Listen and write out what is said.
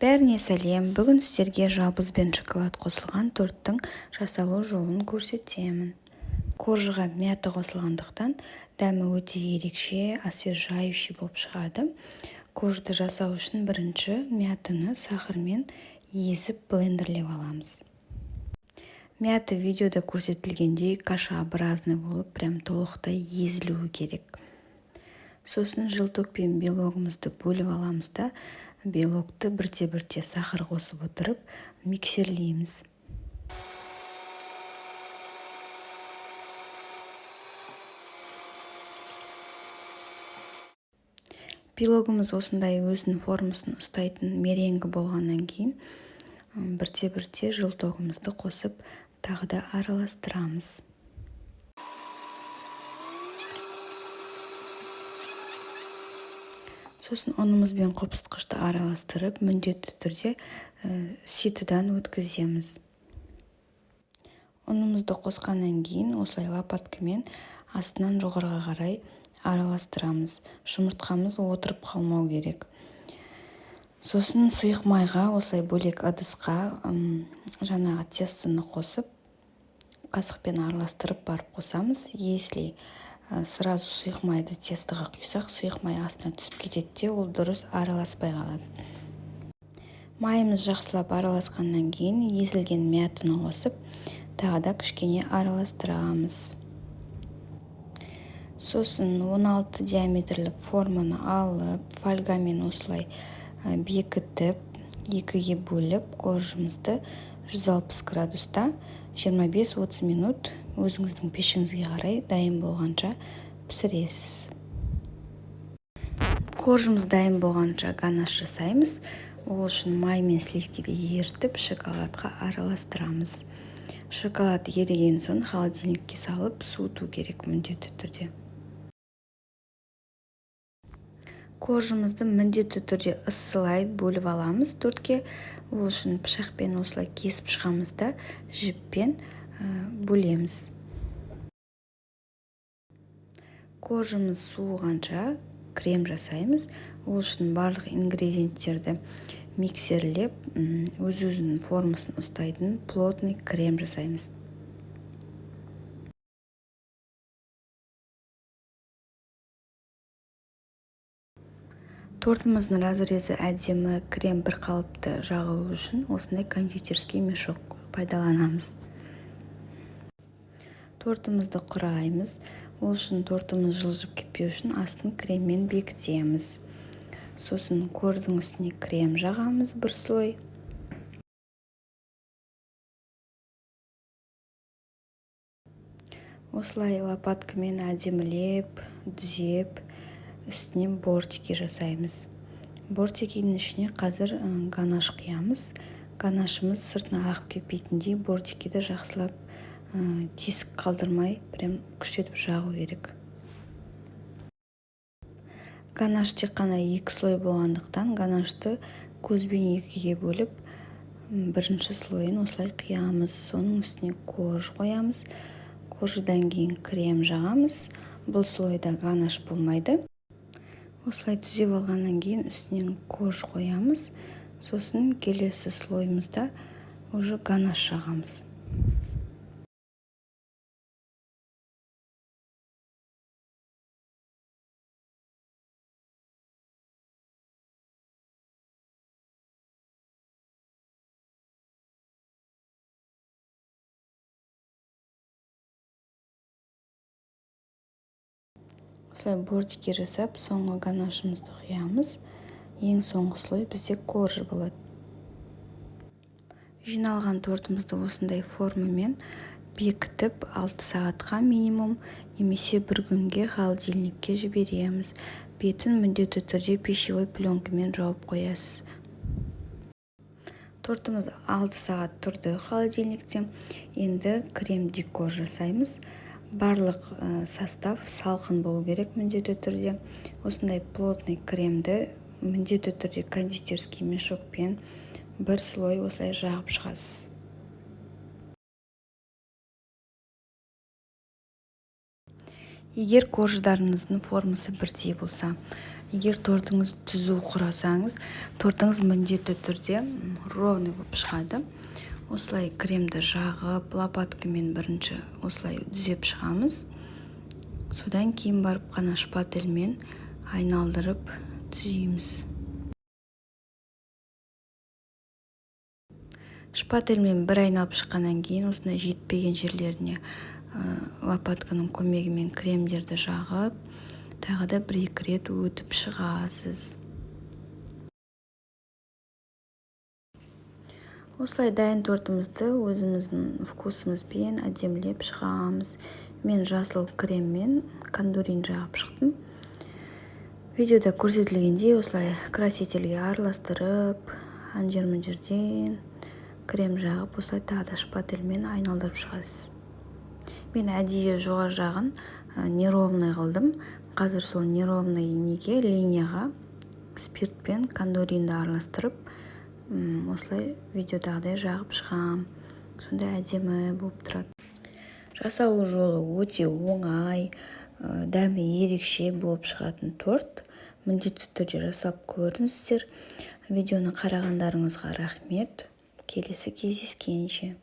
Бәріне сәлем! Бүгін сіздерге жабыз бен шоколад қосылған торттың жасалу жолын көрсетемін. Коржыға мята қосылғандықтан, дәмі өте ерекше, освежающий болып шығады. Коржды жасау үшін бірінші мятаны сахармен езіп, блендерлеп аламыз. Мята видеода көрсетілгендей кашеобразный болып, прям толықтай езілуі керек. Сосын желток пен белогымызды бөліп аламыз да, белокты бірте-бірте сахар қосып отырып миксерлейміз. Белогымыз осындай өзінің формасын ұстайтын меренгі болғаннан кейін, бірте-бірте желтогымызды қосып, тағы да араластырамыз. Сосын ұнымыз бен қопсытқышты араластырып, міндетті түрде ситодан өткіземіз. Ұнымызды қосқаннан кейін осылай лопаткамен астынан жоғарыға қарай араластырамыз. Жұмыртқамыз отырып қалмау керек. Сосын сұйық майға осылай бөлек ыдысқа жаңағы тестоны қосып, қасықпен араластырып барып қосамыз. Если сразу сұйық майды тестоға құйсақ, сұйық май астына түсіп кетеді де, ол дұрыс араласпай қалады. Майымыз жақсылап араласқаннан кейін езілген мятаны қосып, тағы да кішкене араластырамыз. Сосын 16 диаметрлік форманы алып, фольгамен осылай бекітіп, екіге бөліп, коржымызды 160 градуста 25-30 минут, өзіңіздің пешіңізге қарай, дайын болғанша пісіресіз. Коржымыз дайын болғанша ганаш жасаймыз. Ол үшін май мен сливкиді ерітіп, шоколадқа араластырамыз. Шоколад еріген соң холодильникке салып суыту керек міндетті түрде. Коржымызды міндетті түрде ыссылай бөліп аламыз төртке. Ол үшін пышақпен осылай кесіп шығамыз да, жіппен бөлеміз. Коржымыз суығанша крем жасаймыз. Ол үшін барлық ингредиенттерді миксерлеп, өз өзінің формасын ұстайтын плотный крем жасаймыз. Тортымыздың разрезі әдемі, крем бір қалыпты жағылу үшін осындай кондитерский мешок пайдаланамыз. Тортымызды құраймыз. Ол үшін тортымыз жылжып кетпеу үшін астын креммен бекітеміз. Сосын корждың үстіне крем жағамыз бір слой. Осылай лопаткамен әдемілеп түзеп, үстіне бортики жасаймыз. Бортикінің ішіне қазір ганаш құямыз. Ганашымыз сыртына ағып кетпейтіндей, бортикиді жақсылап, тесік қалдырмай, прям күштетіп жағу керек. Ганаш тек қана екі слой болғандықтан, ганашты көзбен екіге бөліп, бірінші слойын осылай құямыз. Соның үстіне корж қоямыз. Корждан кейін крем жағамыз. Бұл слойда ганаш болмайды. Осылай түзеп алғаннан кейін үстінен корж қоямыз. Сосын келесі слойымызда уже ганаш жағамыз. Осылай бортики жасап, соңғы ганашымызды құямыз. Ең соңғы слой бізде корж болады. Жиналған тортымызды осындай формамен бекітіп, 6 сағатқа минимум немесе бір күнге холодильникке жібереміз. Бетін міндетті түрде пищевой пленкамен жауып қоясыз. Тортымыз 6 сағат тұрды холодильникте. Енді крем декор жасаймыз. Барлық состав салқын болу керек міндетті түрде. Осындай плотный кремді міндетті түрде кондитерский мешокпен бір слой осылай жағып шығасыз. Егер корждарыңыздың формасы бірдей болса, Егер тортыңыз түзу құрасаңыз, тортыңыз міндетті түрде ровный болып шығады. Осылай кремді жағып, лопаткамен бірінші осылай түзеп шығамыз, содан кейін барып қана шпательмен айналдырып түзейміз. Шпательмен бір айналып шыққаннан кейін, осындай жетпеген жерлеріне лопатканың көмегімен кремдерді жағып, тағы да бір-екі рет өтіп шығасыз. Осылай дайын тортымызды өзіміздің вкусымызбен әдемілеп шығамыз. Мен жасыл креммен кандурин жағып шықтым. Видеода көрсетілгендей, осылай красительге араластырып, ана жер мына жерден крем жағып, осылай тағы да шпательмен айналдырып шығасыз. Мен әдейі жоғары жағын неровный қылдым. Қазір сол неровный неге, линияға спирт пен кандуринді араластырып, осылай видеодағыдай жағып шығам. Сондай әдемі болып тұрады. Жасалу жолы өте оңай, дәмі ерекше болып шығатын торт. Міндетті түрде жасап көріңіздер. Видеоны қарағандарыңызға рахмет. Келесі кездескенше.